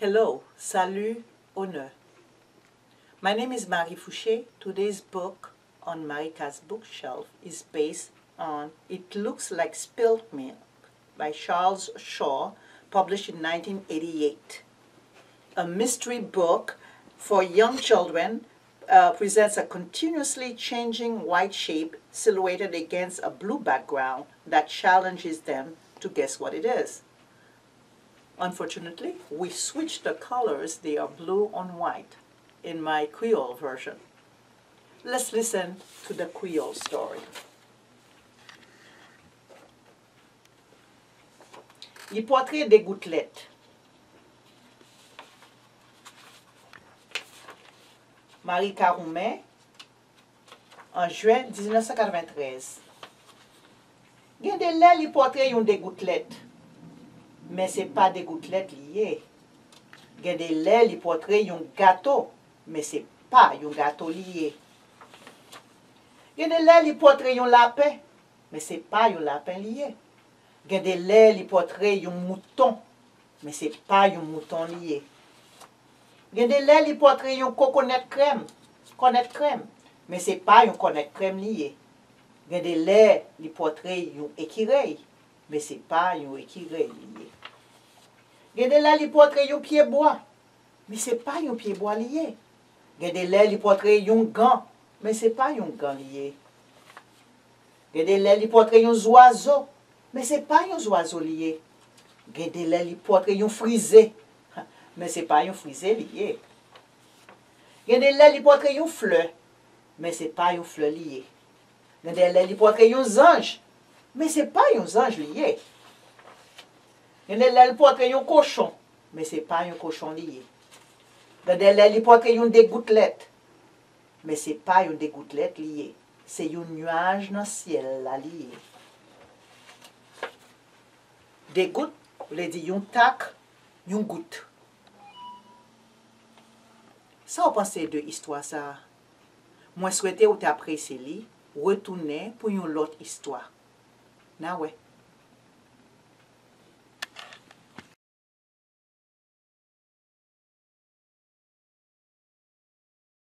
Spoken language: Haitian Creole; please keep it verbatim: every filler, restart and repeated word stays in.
Hello, salut, honneur. My name is Marie Fouché. Today's book on Marika's bookshelf is based on It Looks Like Spilt Milk by Charles Shaw, published in nineteen eighty-eight. A mystery book for young children uh, presents a continuously changing white shape silhouetted against a blue background that challenges them to guess what it is. Unfortunately, we switch the colors, they are blue on white in my Creole version. Let's listen to the Creole story. Li pòtre de goutlèt. Marika Roumen, an jen diznèf san katreventrèz. Gen de lè li pòtre yon degoutlèt, men se pa degoutlèt li ye. Gen de lè li pòtre yon gato, men se pa yon gato li ye. Gen de lè li pòtre yon lapen, men se pa yon lapen li ye. Gen de lè li pòtre yon mouton, men se pa yon mouton li ye. Gen de lè li pòtre yon kokonèt krèm, kònèt krèm, men se pa yon kònèt krèm li ye. Gen de lè li pòtre yon ekirèy, men se pa yon ekirèy li ye. Gen de lè li pòtre yon pyebwa, men se pa yon pyebwa li ye. Gen de lè li pòtre yon gan, men se pa yon gan li ye. Gen de lè li pòtre yon zwazo, men se pa yon zwazo li ye. Gen de lè li pòtre yon frize, men se pa yon frize li ye. Gen de lè li pòtre yon flè, men se pa yon flè li ye. Gen de lè li pòtre yon zanj, men se pa yon zanj li ye. Gen de lè li pòtre yon kochon, men se pa yon kochon li ye. Gen de lè li pòtre yon degoutlèt, men se pa yon degoutlèt li ye. Se yon nyaj nan syèl la li ye. Degout vle di yon tak, yon gout. Sa w panse de istwa sa a? Mwen swete w te apresye li. Retounen pou yon lòt istwa. N a wè.